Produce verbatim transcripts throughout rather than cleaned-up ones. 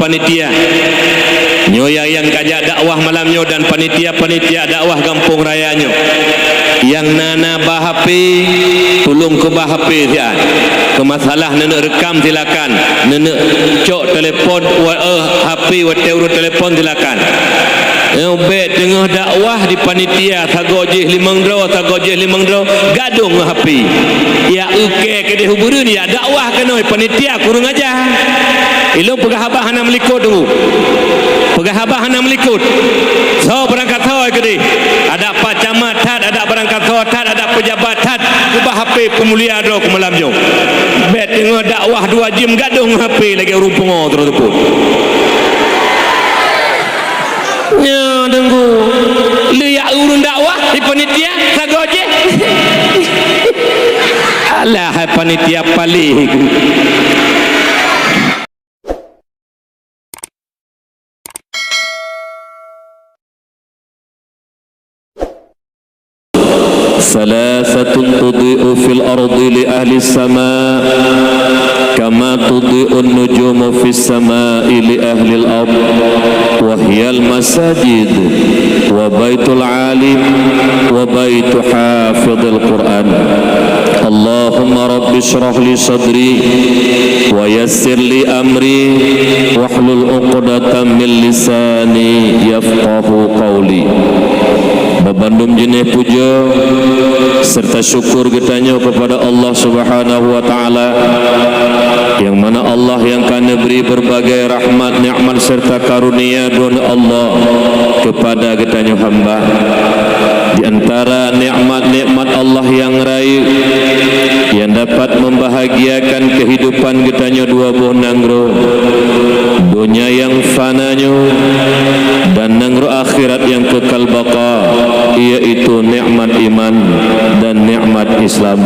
Panitia nyoe nyang, nyang ka jak dakwah malam nyoe dan panitia-panitia dakwah gampông raya nyoe. Nyang na, na ba H P, tulông keubah H P siat. Keu masalah neuneuk rekam silakan, neuneuk cok telepon, wa-, eh, H P watèe ureueng telepon silakan. Eh, bèk teungoh dakwah di panitia, sagoe jih limong droe, sagoe jih limong droe, gadong ngon H P. Ya, ukèe keudéh ubeureuen, ya, dakwah keunoe, panitia kurang aja. Ilôn peugah haba hana meulikot, tunggu. Peugah haba hana meulikot. Soe beurangkat soe keudéh. Adak pak camat that, adak beurangkat soe that, adak peujabat that. Keubah H P peumulia droe keu malam nyoe. Bèk teungoh dakwah dua jeuem gadong H P lagèe ureueng pungo terus teupot. Nyoe tunggu. Lé yak ureueng dakwah di panitia sagoe jih. Alah, hai panitia paléh. ثلاثة تضيء في الأرض لأهل السماء كما تضيء النجوم في السماء لأهل الأرض، وهي المساجد وبيت العالم وبيت حافظ القرآن. اللهم رب اشرح لي صدري ويسر لي أمري واحلل عقدة من لساني يفقه قولي. Babandum jeunèh puja serta syukur geutanyoe keupada Allah Subhanahu wa Ta'ala, nyang mana Allah nyang ka neubri beurbagai rahmat, nikmat serta karunia droeneuh Allah keupada geutanyoe hamba. Di antara nikmat-nikmat Allah nyang rayeuk, nyang dapat membahagiakan kehidupan geutanyoe dua boh nanggroe, donya nyang fana nyoe dan nanggroe akhirat nyang kekal baqa, yaitu nikmat iman dan nikmat Islam.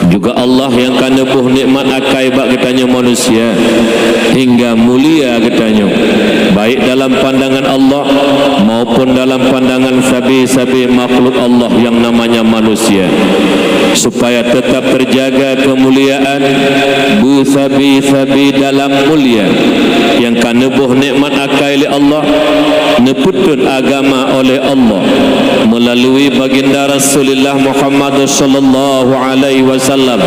Juga Allah nyang ka neuboh nikmat akai bak geutanyoe manusia, hingga mulia geutanyoe, baik dalam pandangan Allah maupun dalam pandangan sabe-sabe makhluk Allah nyang namanya manusia, supaya tetap terjaga kemuliaan beusabe-sabe dalam mulia. Nyang ka neuboh nikmat akai lé Allah, neupeutrön agama oleh Allah melalui Baginda Rasulullah Muhammad sallallahu alaihi wasallam.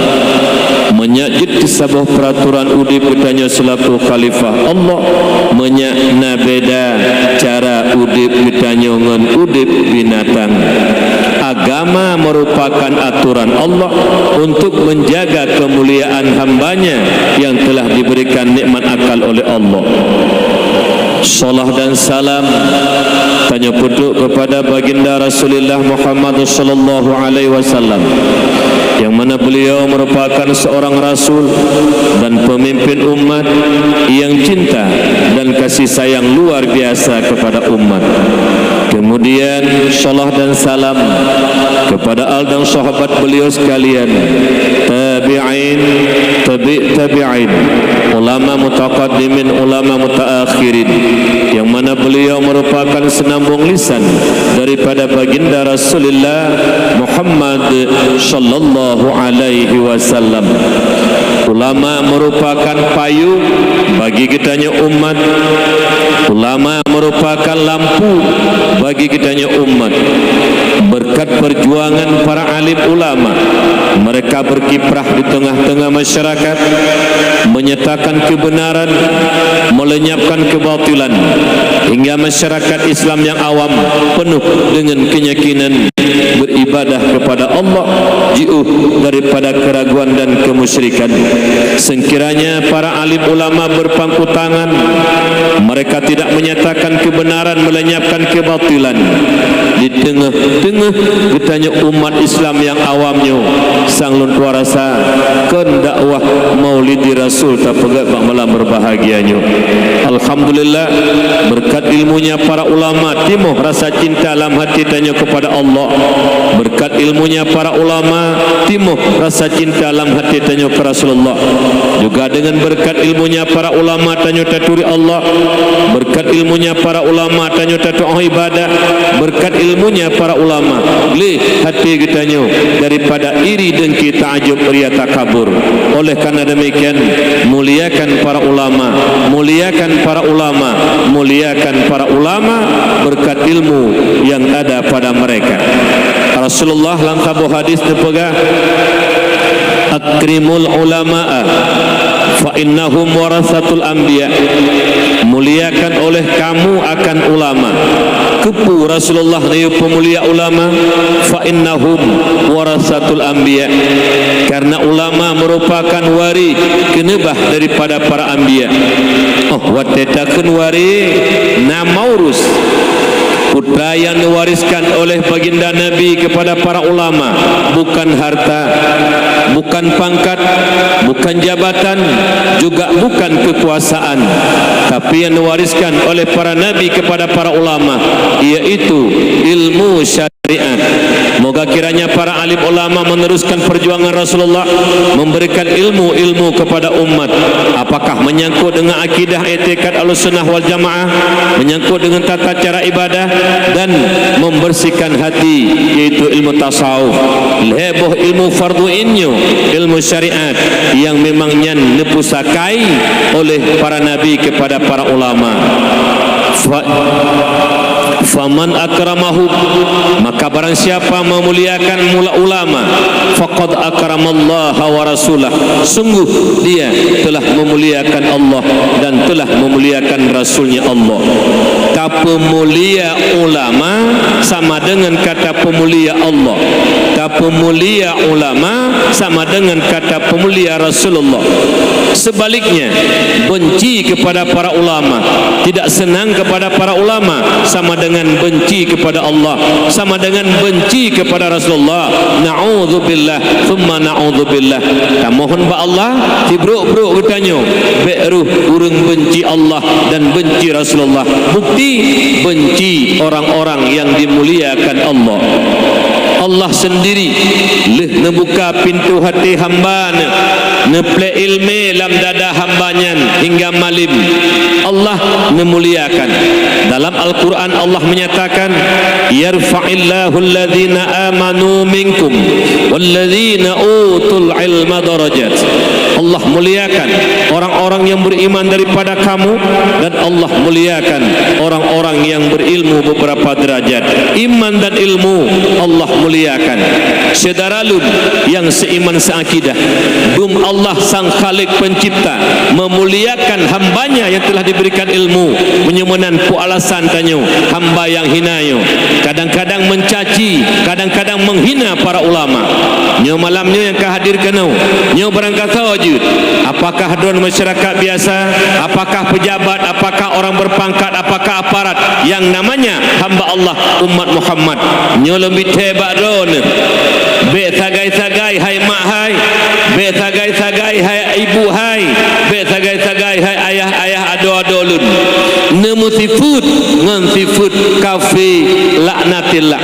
Meunyoe jeuet saboh peuraturan udeb geutanyoe seulaku khalifah Allah, meunyoe na beda cara udeb geutanyoe ngon udeb binatang. Agama merupakan aturan Allah untuk menjaga kemuliaan hamba-Nya yang telah diberikan nikmat akal oleh Allah. Salat dan salam tanyoe peutrok kepada Baginda Rasulullah Muhammad sallallahu alaihi wasallam, yang mana beliau merupakan seorang rasul dan pemimpin umat yang cinta dan kasih sayang luar biasa kepada umat. Kemudian, salat dan salam kepada al dan sahabat beliau sekalian, tabi'in, tabi' tabi'in, ulama mutaqaddimin, ulama mutaakhirin, yang mana beliau merupakan senambung lisan daripada Baginda Rasulullah Muhammad sallallahu alaihi wasallam. Ulama merupakan payung bagi geutanyoe umat. Ulama merupakan lampu bagi geutanyoe umat. Berkat perjuangan para alim ulama, mereka berkiprah di tengah-tengah masyarakat, menyatakan kebenaran, melenyapkan kebatilan, hingga masyarakat Islam yang awam penuh dengan keyakinan beribadah kepada Allah, jiôh daripada keraguan dan kemusyrikan. Sekiranya para alim ulama berpangku tangan, mereka tidak menyatakan kebenaran, melenyapkan kebatilan, di teungoh-teungoh geutanyoe umat Islam nyang awam nyoe, sang lôn tuan rasa kon dakwah Maulidi Rasul tapeugét bak malam berbahagia nyoe. Alhamdulillah, berkat ilmunya para ulama, timoh rasa cinta lam hati tanyoe kepada Allah. Berkat Berkat ilmunya para ulama, timoh rasa cinta lam hati tanyoe keu Rasulullah. Juga dengan berkat ilmunya para ulama tanyoe taturi Allah. Berkat ilmunya para ulama tanyoe tatu'oh ibadah. Berkat ilmunya para ulama, gleh hati geutanyoe daripada iri, dengki, ta'ajub, ria, takabur. Oleh karena demikian, muliakan para ulama, muliakan para ulama, muliakan para ulama berkat ilmu yang ada pada mereka. Rasulullah lam saboh hadis neupeugah, "Akrimul ulama'a fa innahum warasatul anbiya." Muliakan oleh kamu akan ulama. Keupeue Rasulullah neuyue peumulia ulama? "Fa innahum warasatul anbiya." Karena ulama merupakan waris keuneubah daripada para anbiya. Oh, watée takheun waris, na maurus. Putra yang diwariskan oleh baginda Nabi kepada para ulama bukan harta, bukan pangkat, bukan jabatan, juga bukan kekuasaan, tapi yang diwariskan oleh para nabi kepada para ulama, yaitu ilmu syariat. Moga kiranya para alim ulama meneruskan perjuangan Rasulullah, memberikan ilmu-ilmu kepada umat. Apakah menyangkut dengan akidah, i'tikad Ahlussunnah wal Jamaah, menyangkut dengan tata cara ibadah, dan membersihkan hati, yaitu ilmu tasawuf. Lhée boh ilmu fardu ain nyoe, ilmu syariat, yang memang nyan neupusakai oleh para nabi kepada para ulama. Fa-, faman akramahu, maka barang siapa memuliakan mula ulama, faqad akramallaha wa rasulah, sungguh dia telah memuliakan Allah dan telah memuliakan Rasulnya Allah. Tapeumulia ulama sama dengan ka tapeumulia Allah. Tapeumulia ulama sama dengan ka tapeumulia Rasulullah. Sebaliknya, benci kepada para ulama, tidak senang kepada para ulama, sama dengan benci kepada Allah, sama dengan benci kepada Rasulullah. Na'udzubillah, tsumma na'udzubillah. Tamohon bak Allah, sibrok-brok geutanyoe, bék rôh ureuëng benci Allah dan benci Rasulullah. Bukti, benci orang-orang yang dimuliakan Allah. Allah sendiri lheueh neubuka pintoe hati hamba-Nya, neuplek iéleumé lam dada hamba nyan hingga malem. Allah meumuliakan. Dalam Al-Quran Allah menyatakan, "Yarfa'illahu alladhina amanu minkum walladhina utul ilma darajat." Allah muliakan orang-orang yang beriman daripada kamu, dan Allah muliakan orang-orang yang berilmu beberapa derajat. Iman dan ilmu Allah muliakan. Syedara lôn nyang seiman seakidah, dum Allah Sang Khalik Pencipta memuliakan hamba-Nya yang telah diberikan ilmu. Meunyoe meunan peue alasan tanyoe, hamba nyang hina nyoe, kadang-kadang mencaci, kadang-kadang menghina para ulama. Nyoe malam nyoe nyang ka hadir keunoe, nyoe barangkasoe jeuet, apakah droe masyarakat biasa, apakah pejabat, apakah orang berpangkat, apakah aparat, yang namanya hamba Allah, umat Muhammad. Nyoe lôn bithée bak droeneuh. Bék sagai-sagai hai mak hai, bék sagai-sagai hai ibu hai, bék sagai-sagai hai ayah-ayah, adoe-adoe lôn. Neumeusifuet ngon sifuet kafé laknatillah.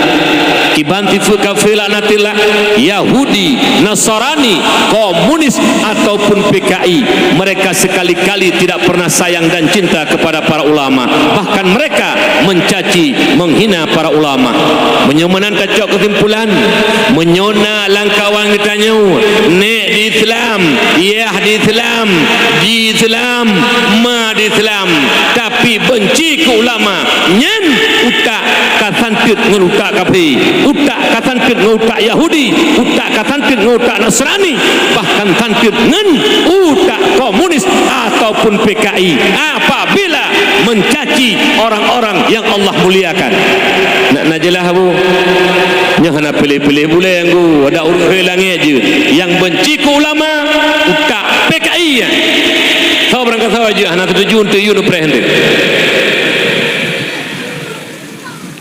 Kiban sifuet kafé laknatillah, Yahudi, Nasrani, komunis, ataupun P K I, mereka sekali-kali tidak pernah sayang dan cinta kepada para ulama. Bahkan mereka mencaci, menghina para ulama. Meunyoe meunan tacok keusimpulan, meunyoe na lam kawan geutanyoe, nék di Islam, yah di Islam, ji Islam, ma di Islam, tapi benci keu ulama, nyan utak ka santeuet ngon utak kafé, utak ka santeuet ngon utak Yahudi, utak ka santeuet ngon utak Nasrani, bahkan santeuet ngon utak komunis ataupun P K I apabila mencaci orang-orang yang Allah muliakan. Nak na jeulaih, Abu? Nyoe hana piléh-piléh bulée, Anggu. Ada ureuëng rhoi langét jeuet. Nyang benci keu ulama, utak P K I nyan. Soe barangkasoe jeuet hana setuju, untuk yue neupreh henteu.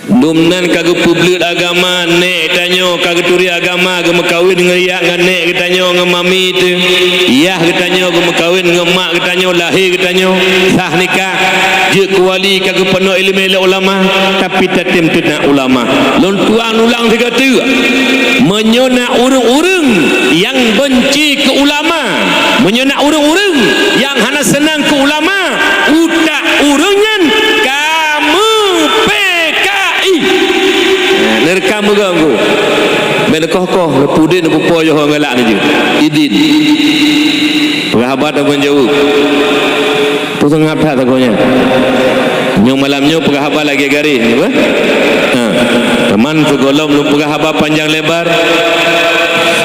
Dum nan ka geupeubleut agama, nék tanyoe ka geuturi agama, geumeukawen ngon yah, ngon nék geutanyoe ngon mami teuh. Yah geutanyoe geumeukawen ngon mak geutanyoe, lahé geutanyoe, sah nikah. Jeuet keu wali ka geupeunoh iéleumé lé ulama, tapi tatem teunak ulama. Lôn tuan ulang sigoe teuk, meunyoe na ureuëng-ureuëng nyang beunci keu ulama, meunyoe na ureuëng-ureuëng nyang hana seunang keu ulama, utak ureuëng nyan ka meu-P K I. Nah, neureukam meuganggu. Bèk neukoh-koh, pudin neupupo yoh ngon galak neujeuet. Idin. Peugah haba tanggung jaweueb. Peue seungab that sagoe nyan. Nyoe malam nyoe peugah haba lagèe garéh nyoe, eh? Ha. Teuma sigohlom lôn peugah haba panjang lebar,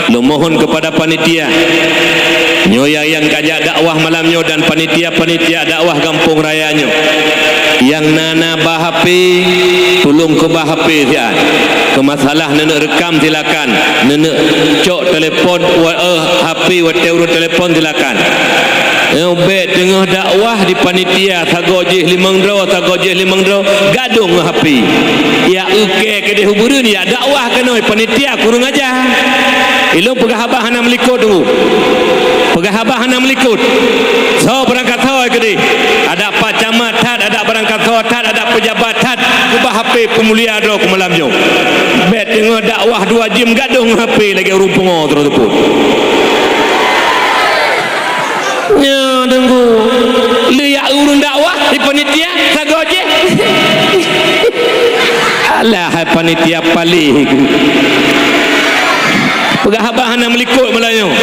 lôn mohon keupada panitia. Nyoe nyang, nyang ka jak dakwah malam nyoe dan panitia-panitia dakwah gampông raya nyoe. Nyang na, na ba H P, tulông keubah H P siat. Keu masalah neuneuk reukam silakan, neuneuk cok telepon wa-, eh, H P watèe ureuëng telepon silakan. Nyoe bèk teungoh dakwah di panitia, sagoe jih limong droe, sagoe jih limong droe, gadong ngon H P. Ya ukèe keudéh u beureuen, ya dakwah keunoe, panitia kurang aja. Ilôn peugah haba hana meulikot teungku. Peugah haba hana meulikot. Soe beurangkat soe keudéh. Adak pak camat that, adak beurangkat soe that, adak peujabat that. Keubah H P peumulia droe keu malam nyoe. Bèk teungoh dakwah dua jeuem gadong H P lagèe ureuëng pungo terus teupot. Nyoe teungku, lé jak ureuëng dakwah di panitia sagoe jih. Alah, hai panitia paléh. Peugah haba hana meulikot malam nyoe.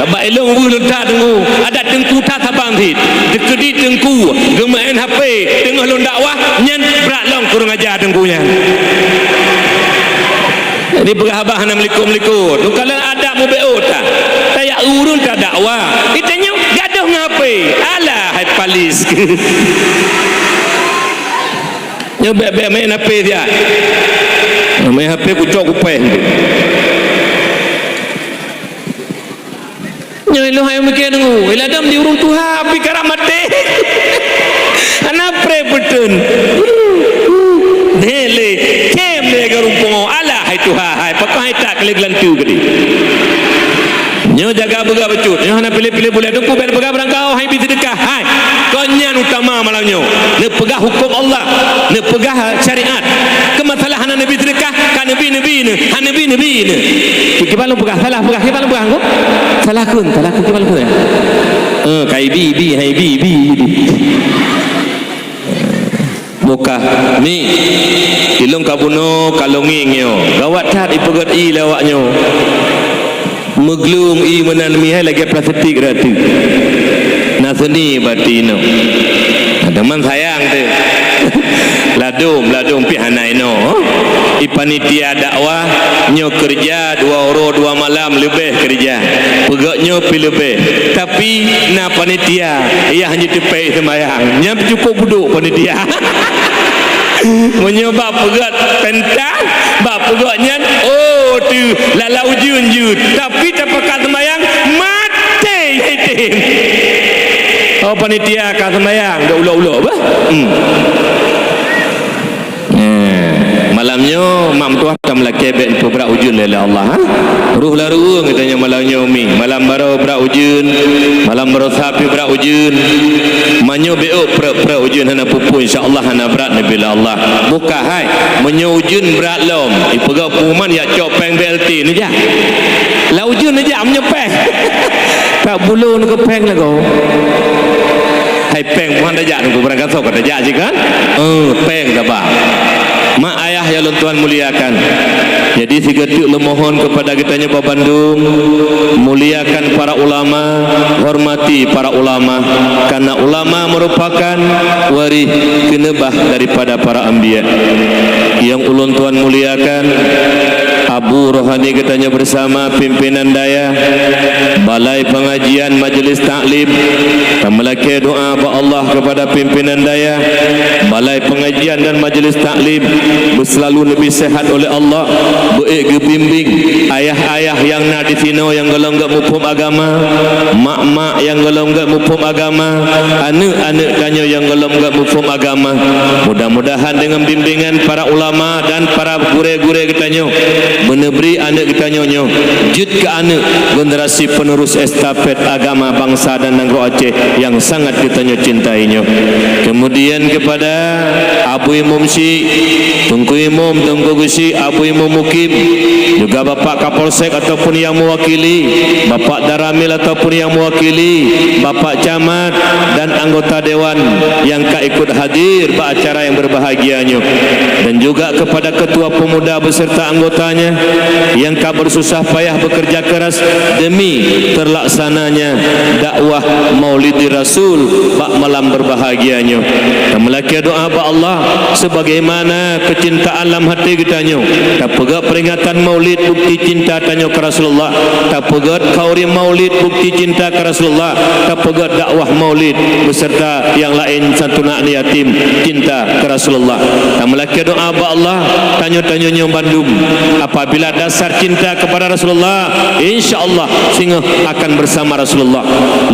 Sabab ilôn weueh lôn that teungku, adak teungku that saban cit. Teukeudi teungku geumeu'en H P teungoh lôn dakwah, nyan brat lom kurang aja teungku nyan. Jadi peugah haba hana meulikot-meulikot. Lôn kalon adak mubeuôt that. Tajak ureuëng tadakwah. Geutanyoe gadôh ngon H P. Alah, hai paléh. Nyoe bèk-bèk main H P siat. Main H P kucok kupèh. Nyoe ilôn hai meuke deungoe, ladôm di ureuëng tuha, api karab maté. Hana preh peuteun. Deh lé, cém lé garumpongo. Alah hai tuha hai, pakon hai tak lé geulanteue keudéh. Nyoe jaga beugah bacut. Nyoe hana piléh-piléh buleuen. Teungku bèk peugah beurangkat hai bi seudeukah hai. Kon nyan utama malam nyoe. Neupeugah huköm Allah, neupeugah syariat. Keu masalah hana neubi seudeukah, ka neubi, neubi neu, hana neubi, neubi neu. Kiban lôn peugah, salah peugah, kiban lôn peugah, engko? Salah kheun, salah kheun, kiban lôn peugah. Eh, ka ibi, ibi, hai ibi, ibi, ibi. Bukah, mi, ilôn ka bunoe ka longeng nyoe. Gawat that ipeugöt ié lé awak nyoe. Meuglung ié meunan mihai lagèe plastik ratu. Na seuni bati nyoe. Teuma sayang teuh. Ladôm, ladôm pih hana inoe. Ié panitia dakwah nyoe keureuja dua uroe dua malam leubeh keureuja. Peugöt nyoe pih leubeh. Tapi na panitia, yah nyoe teupèe seumayang. Nyan cukôp budôk panitia. Meunyoe bak peugöt pentas, bak peugöt nyan, oh, tu lala ujeuen jeuet. Tapi tapakat seumayang, maté item. Oh, panitia ka seumayang, dak ulok-ulok, bah? Hmm. Eh, malam nyoe, mak meutuah ka meulakèe bèk neupeubrat ujeuen lé Allah, ha? Roh laruweueng geutanyoe malam nyoe mi. Malam baroe brat ujeuen, malam baroe sapi brat ujeuen. Meunyoe beuôt prek-prek ujeuen hana peue-peue, insya Allah hana brat neubi lé Allah. Bukah hai, meunyoe ujeuen brat lom, ipeugah pengumuman jak cok péng B L T neujak. Lam ujeuen neujak meunyoe péng. Tak bulo neu keu péng lagoe. Hai péng, muhan tajak nunggu barangkasoe ka tajak cit kan? Eh, péng saba. Mak ayah nyang lôn tuan muliakan. Jadi sigoe teuk lôn mohon keupada geutanyoe babandum, muliakan para ulama, hormati para ulama, karena ulama merupakan waris keuneubah daripada para anbiya. Nyang ulôn tuan muliakan, Abu Rohani geutanyoe bersama pimpinan dayah, balai pengajian, majelis taklim, tameulakèe doa bak Allah keupada pimpinan dayah, balai pengajian dan majelis taklim, beuselalu neubi sehat oleh Allah, beuék geubimbing ayah-ayah nyang na disinoe nyang gohlom gèt muphom agama, mak-mak nyang gohlom gèt muphom agama, aneuk-aneuk tanyoe nyang gohlom gèt muphom agama. Mudah-mudahan deungon bimbingan para ulama dan para gurèe-gurèe geutanyoe, meuneubri aneuk geutanyoe nyoe jeuet keu aneuk generasi penerus estafet agama bansa dan nanggroe Aceh nyang sangat geutanyoe cintai nyoe. Kemudian kepada Abu Imum Syik, Teungku Imum, Teungku Geuchik, Abu Imum Mukim, juga Bapak Kapolsek ataupun yang mewakili, Bapak Danramil ataupun yang mewakili, Bapak Camat dan anggota dewan yang ka ikut hadir bak acara yang berbahagia nyoe. Dan juga kepada Ketua Pemuda beserta anggotanya yang ka bersusah payah bekerja keras demi terlaksananya dakwah Maulidi Rasul bak malam berbahagia nyoe. Tameulakée doa bak Allah sebagaimana kecintaan lam hati geutanyoe. Tapeugét peringatan Maulid bukti cinta tanyoe keu Rasulullah. Tapeugét khauri Maulid bukti cinta keu Rasulullah. Tapeugét dakwah Maulid beserta yang lain santunan yatim cinta keu Rasulullah. Tameulakée doa bak Allah, tanyoe-tanyoe nyoe bandum apabila dasar cinta kepada Rasulullah, insya Allah singoh akan bersama Rasulullah.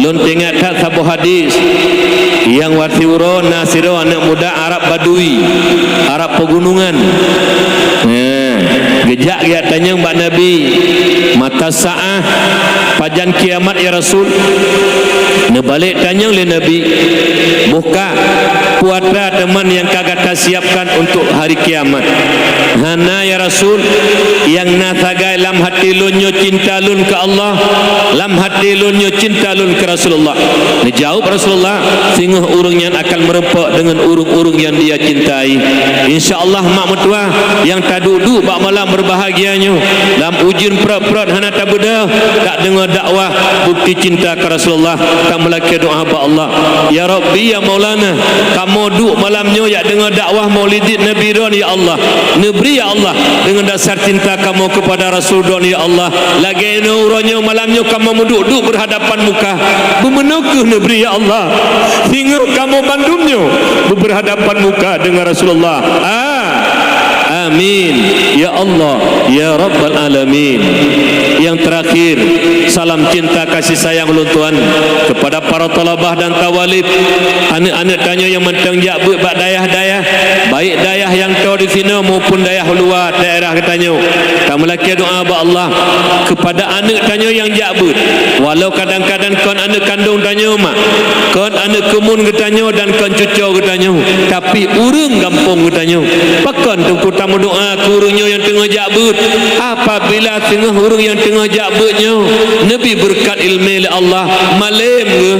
Lôn teuingat that saboh hadis nyang watée uroe na sidroe aneuëk muda Arab Badui, Arab pegunungan. Nah, geujak geujak tanyong bak Nabi, "Mata sa'ah, pajan kiamat ya Rasul?" Neubalek tanyong lé Nabi, "Boh ka, peue atra teuma nyang ka gata siapkan untuk hari kiamat?" "Hana ya Rasul, nyang na sagai lam hati lôn nyoe cinta lôn keu Allah, lam hati lôn nyoe cinta lôn keu Rasulullah." Neujaweueb Rasulullah, "Singoh ureuëng nyan akan meureumpok deungon ureuëng-ureuëng nyang dia cintai." Insya Allah mak meutuah nyang taduek-duek bak malam berbahagia nyoe, lam ujeuen prot-prot hana tabeudôh, tadeungoe dakwah bukti cinta keu Rasulullah, tameulakée doa bak Allah, "Ya Rabbi, ya Maulana, kamoe duek malam nyoe jak deungoe dakwah Maulidin Nabi droen, ya Allah. Neubri, ya Allah, deungon dasar cinta kamoe keupada Rasul droen, ya Allah. Lagée nyoe uroe nyoe malam nyoe kamoe meuduek-duek beurhadapan muka. Beumeunoe kheueh neubri, ya Allah. Singoh kamoe bandum nyoe beubeurhadapan muka deungon Rasulullah." Ah. Amin. Ya Allah, ya Rabbal Alamin. Nyang teurakhir, salam cinta kasih sayang ulôn tuan kepada para thalabah dan thawalib, aneuëk-aneuëk tanyoe nyang mantong jak beuet bak dayah-dayah, baik dayah nyang toe disinoe maupun dayah luwa daerah geutanyoe. Tameulakée doa bak Allah kepada aneuëk tanyoe nyang jak beuet, walau kadang-kadang kon aneuëk kandong tanyoe mak, kon aneuëk keumun geutanyoe dan kon cucoe geutanyoe, tapi ureuëng gampông geutanyoe. Pakon Teungku tameudoa keu ureuëng nyoe nyang teungoh jak beuet? Apabila singoh ureuëng nyang teungoh jak beuet nyoe neubri beureukat iéleumé lé Allah, malém geuh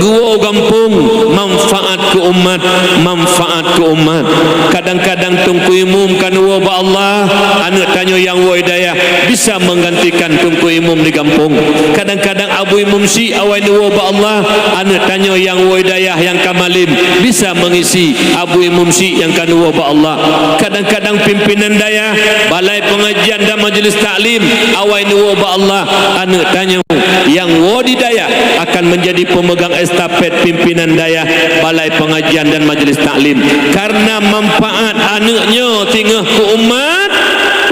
geuwoe u gampông, manfaat keu umat, manfaat keu umat. Kadang-kadang Teungku Imum ka neuwoe bak Allah, aneuëk tanyoe nyang woe dayah bisa menggantikan Teungku Imum di gampông. Kadang-kadang Abu Imum Syik awai neuwoe bak Allah, aneuëk tanyoe nyang woe dayah nyang ka malém bisa mengisi Abu Imum Syik nyang ka neuwoe bak Allah. Kadang-kadang pimpinan dayah, balai pengajian dan majlis taklim awai neuwoe bak Allah, aneuëk tanyoe nyang woe di dayah akan menjadi pemegang estafet pimpinan dayah, balai pengajian dan majlis taklim. Karena manfaat aneuëk nyoe singoh keu umat,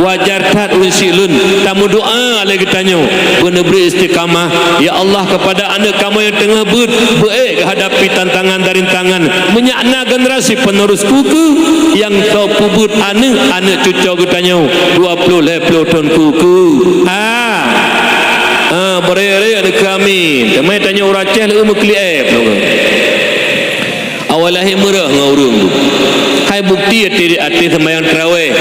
wajar that ureuëng syik lôn tameudoa lé geutanyoe beuneubri istiqamah. Ya Allah, kepada aneuëk kamoe nyang teungoh beuet, beuék geuhadapi tantangan dan rintangan. Meunyak na generasi penerus keu-keu nyang toe peubeuet aneuëk, aneuëk cucoe geutanyoe dua ploh lhée ploh thon keu-keu. Ah. Ah, beureuek-reuek deukeue amin. Teuma tanyoe ureuëng Aceh leueu meukliek. Awai lahé meureuh ngon ureuëng tu. Hai bukti até, até seumayang tarawéh.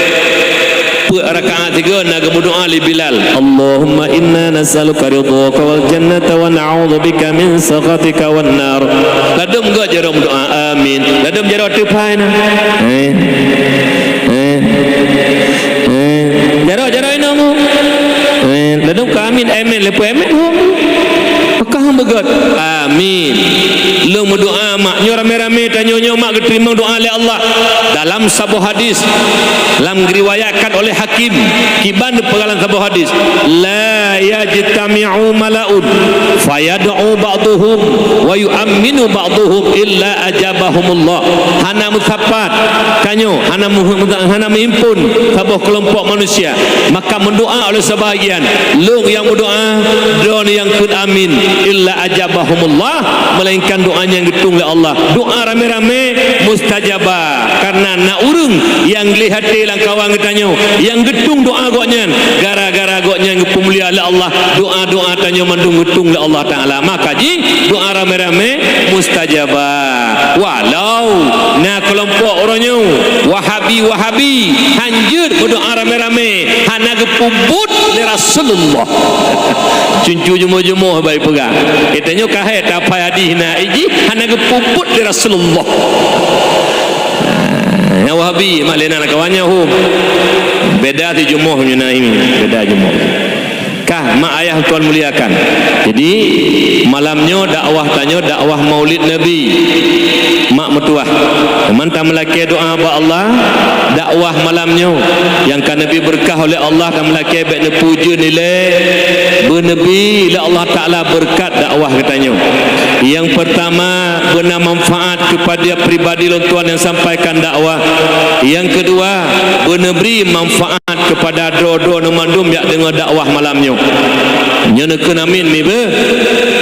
Peuet rakaat sigoe na geumeudoa lé Bilal, "Allahumma inna nas'aluka ridhaka wal jannata wa na'udzubika min sakhatika wan nar." Ladôm gét jaroe meudoa, "Amin." Ladôm jaroe teuphai na. Eh. Eh. Eh. Jaroe, jaroe inong. Eh. Ladôm ka amin, amin, leupah amin. Maka hamba gét. Amin. Lôn meudoa mak, nyoe ramé-ramé tanyoe nyoe mak geuteurimong doa lé Allah. Dalam saboh hadis, lam geuriwayatkan oleh Hakim, kiban peugah lam saboh hadis, "La yajtami'u mala'un fayad'u ba'duhum wa yu'amminu ba'duhum illa ajabahumullah." Hana meusapat tanyoe, hana meuh-, hana meuhimpon saboh keulompok manusia, maka meudoa oleh sebahagian, lôn nyang meudoa, droeneuh nyang kheun amin, illa ajabahumullah, melainkan doa nyan geutueng lé Allah. Doa ramé-ramé mustajabah. Karena na ureuëng nyang gleh até lam kawan geutanyoe, nyang geutueng doa gobnyan, gara-gara gobnyan geupeumulia lé Allah, doa-doa tanyoe mandum geutueng lé Allah Taala. Maka jih doa ramé-ramé mustajabah. Walau na keulompok uroe nyoe Wahabi-Wahabi hanjeuet meudoa ramé-ramé, hana geupeubuet lé Rasulullah. Cuncu jumoh-jumoh bai peugah. Geutanyoe ka hai taphai hadih na, iji hana geupeubuet lé Rasulullah. Nyang Wahabi mak lé na kawan nyan hom. Beda si jumoh nyoe na ini, beda jumoh. Kah mak ayah tuan muliakan. Jadi malam nyoe dakwah tanyoe dakwah Maulid Nabi. Mak meutuah. Teuma tameulakée doa bak Allah, dakwah malam nyoe nyang ka Nabi beureukat oleh Allah tameulakée bék neupue ujeuen ilée, beuneubri lé Allah Taala beureukat dakwah geutanyoe. Nyang peurtama, beuna manfaat keupada pribadi lôn tuan nyang sampaikan dakwah. Nyang keudua, beuneubri manfaat keupada droe-droe nyoe mandum jak deungoe dakwah malam nyoe. Nyoe neukheun amin mi beuh.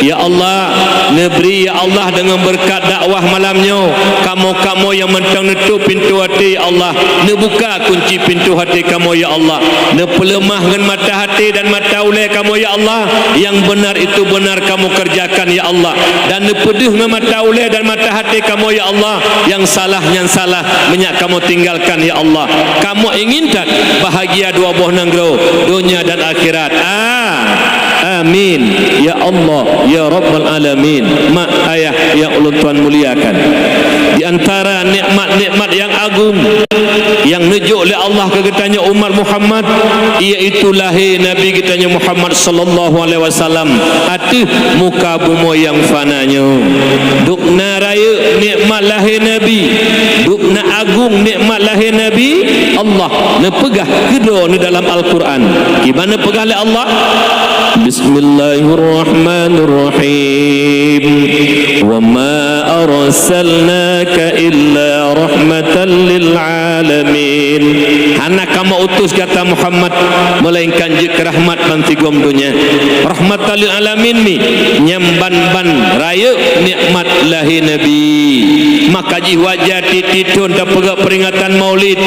Ya Allah, neubri ya Allah deungon beureukat dakwah malam nyoe, kamoe-kamoe nyang mantong neutôp pintoe até ya Allah, neubuka kunci pintoe até kamoe ya Allah, neupeuleumah ngon mata até dan mata ulée kamoe ya Allah, nyang beunar itu beunar kamoe keureujakan ya Allah, dan neupeudeuh ngon mata ulée dan mata até kamoe ya Allah, nyang salah nyan salah, meunyak kamoe tinggalkan ya Allah. Kamoe ingin that bahagia dua boh nanggroe, donya dan akhirat. Ah, amin ya Allah ya Rabbal Alamin. Mak ayah nyang ulôn tuan muliakan, di antara nikmat-nikmat nyang agung nyang neujok lé Allah keu geutanyoe umat Muhammad, iaitu lahé Nabi geutanyoe Muhammad sallallahu alaihi wasallam ateueh muka bumoe nyang fana nyoe. Dubna rayeuk nikmat lahé Nabi, dubna agung nikmat lahé Nabi, Allah neupeugah keudroe neuh dalam Al-Quran. Kiban neupeugah lé Allah, Bismillahirrahmanirrahim. Wa ma arsalnaka illa rahmatan lil alamin. Hana kamoe utus gata Muhammad melainkan jeuet keu rahmat ban sigom donya. Rahmatan lil alamin mi nyang ban-ban rayeuk nikmat lahé Nabi. Maka jih wajar tieb-tieb thon tapeugét peuringatan Maulid,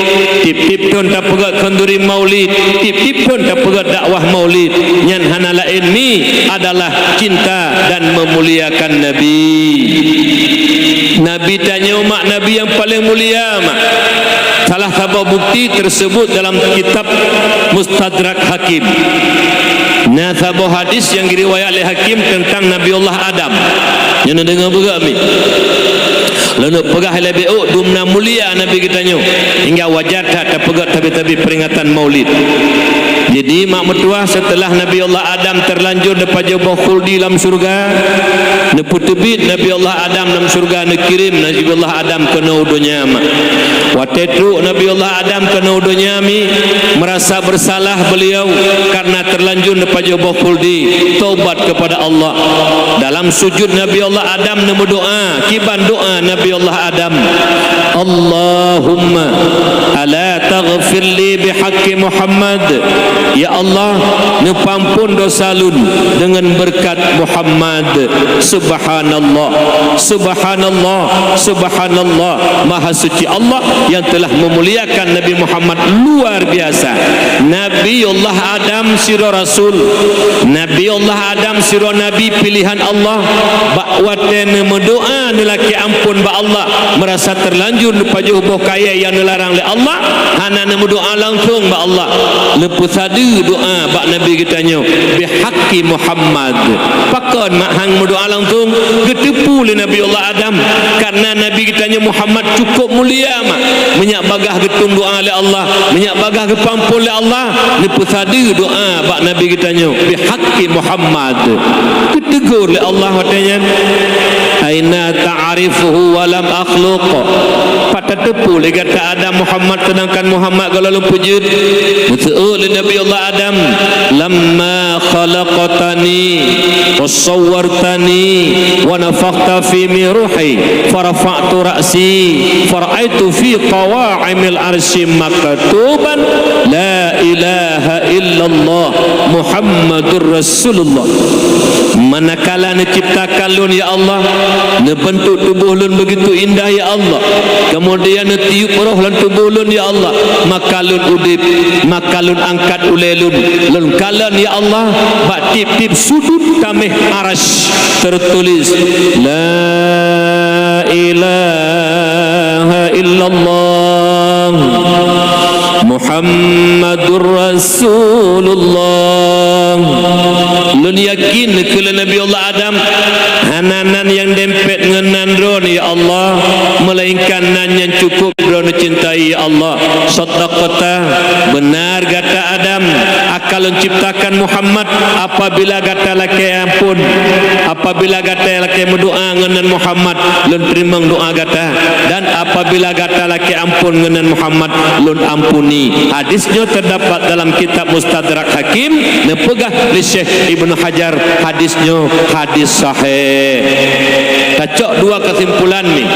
tieb-tieb thon tapeugét khanduri Maulid, tieb-tieb thon tapeugét dakwah Maulid. Nyan hana laén mi adalah cinta dan meumuliakan Nabi. Nabi tanyoe mak Nabi nyang paleng mulia mak. Salah saboh bukti teuseubut dalam kitab Mustadrak Hakim. Na saboh hadis nyang geuriwayat lé Hakim teuntang Nabiullah Adam. Nyoe neudeungoe beugét mi. Lôn peugah lé bék dum na mulia Nabi geutanyoe, hingga wajar that tapeugét tabi-tabi peuringatan Maulid. Jadi mak meutuah, seuteulah Nabiullah Adam teulanjur neupajoh boh khuldi lam syeuruga, neupeuteubiet Nabiullah Adam lam syeuruga, neukirém Nabiullah Adam keunoe u donya mak. Watée trok Nabiullah Adam keunoe u donya mi, meurasa beureusalah beuliau karna teulanjur neupajoh boh khuldi, taubat keupada Allah. Dalam sujut Nabiullah Adam neumeudoá, kiban doá Nabiullah Adam, Allahumma ala taghfir li bihaqqi Muhammad. Ya Allah, neupeuamphon dosa lôn deungon beureukat Muhammad. Subhanallah, subhanallah, subhanallah. Maha suci Allah yang telah memuliakan Nabi Muhammad luar biasa. Nabiullah Adam sidroe rasul. Nabiullah Adam sidroe nabi pilihan Allah. Bak watée neumeudoá neulakée amphon bak Allah, meurasa teulanjur neupajoh boh kayée nyang neularang lé Allah, hana neumeudoá langsong bak Allah. Neupeusadeue doá bak Nabi geutanyoe, bihaqqi Muhammad. Pakon mak han meudoá langsong? Geuteupeue lé Nabiullah Adam, karna Nabi geutanyoe Muhammad cukup mulia mak. Meunyak bagaih geutueng doá lé Allah, meunyak bagaih geupeuamphon lé Allah, neupeusadeue doá bak Nabi geutanyoe, bihaqqi Muhammad. Geuteugor lé Allah watée nyan, "Aina ta'rifuhu wa lam akhluq?" Pat tateupeue lé gata Adam Muhammad, seudangkan Muhammad gohlom lôn peujeuet? Geuseuôt lé Nabi Allah Adam, "Lamma khalaqtani wa sawwartani wa nafakhta fi min ruhi, fa rafa'tu ra'si, fa ra'aitu fi qawa'imil arsy maktuban, la ilaha illallah Muhammadur Rasulullah." Manakala neuciptakan lôn, ya Allah, neubeuntuk tuboh lôn begitu indah, ya Allah, kamoe Dia neutiup roh lam tuboh lôn, ya Allah, maka lôn udeb, maka lôn angkat ulée lôn. Lôn kalon, ya Allah, bak tieb-tieb sudut taméh Arasy teutuléh, "La ilaha illallah, Muhammadur Rasulullah." Lôn yakin keu lé Nabi Allah Adam, hana nan nyang dempet ngon nan droe, ya Allah, melainkan nan nyang cukup droe cintai, ya Allah. Shaddaqta, benar gata Adam, akan lôn ciptakan Muhammad apabila gata lakée ampon. Apabila gata lakée meudoá ngon nan Muhammad, lôn teurimong doá gata. Dan apabila gata lakée ampon ngon nan Muhammad, lôn ampuni. Hadis nyoe teudapat dalam kitab Mustadrak Hakim, neupeugah lé Syekh Ibnu Hajar, hadis nyoe hadis sahih. Tacok dua keusimpulan ni.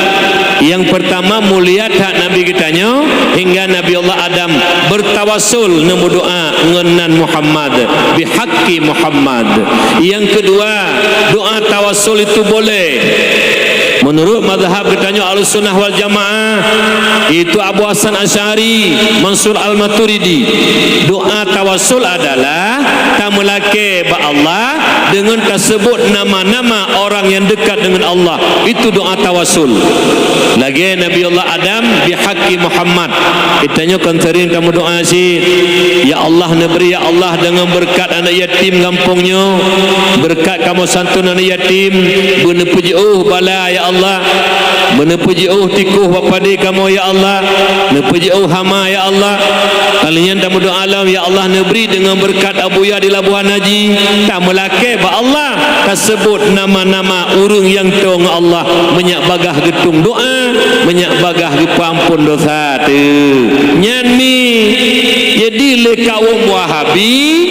Nyang peurtama, mulia that Nabi geutanyoe, hingga Nabi Allah Adam beurtawasul neumeudoá ngon nan Muhammad, bihaqqi Muhammad. Nyang keudua, doá tawasul itu boleh. Meunurot mazhab geutanyoe Ahlussunnah wal Jamaah, itu Abu Hasan Asy'ari, Mansur Al-Maturidi, doá tawasul adalah tameulakée bak Allah deungon taseubut nama-nama orang nyang deukat deungon Allah. Itu doá tawasul. Lagée Nabi Allah Adam bihaqqi Muhammad. Geutanyoe kon seuring tameudoá cit, "Ya Allah, neubri, ya Allah, deungon beureukat aneuëk yatim gampông nyoe, beureukat kamoe santun aneuëk yatim, beuneupeujeuôh bala, ya Allah, beuneupeujeuôh tikoh bak padé kamoe, ya Allah, neupeujeuôh hama, ya Allah." Kalian tameudoá lom, "Ya Allah, neubri deungon beureukat Abuya di Labuhan Haji." Tameulakée bak Allah, taseubut nama-nama ureuëng nyang toe ngon Allah, meunyak bagaih geutueng doá, meunyak bagaih geupeuampon dosa teuh. Nyan mi, jadi lé kawöm Wahabi,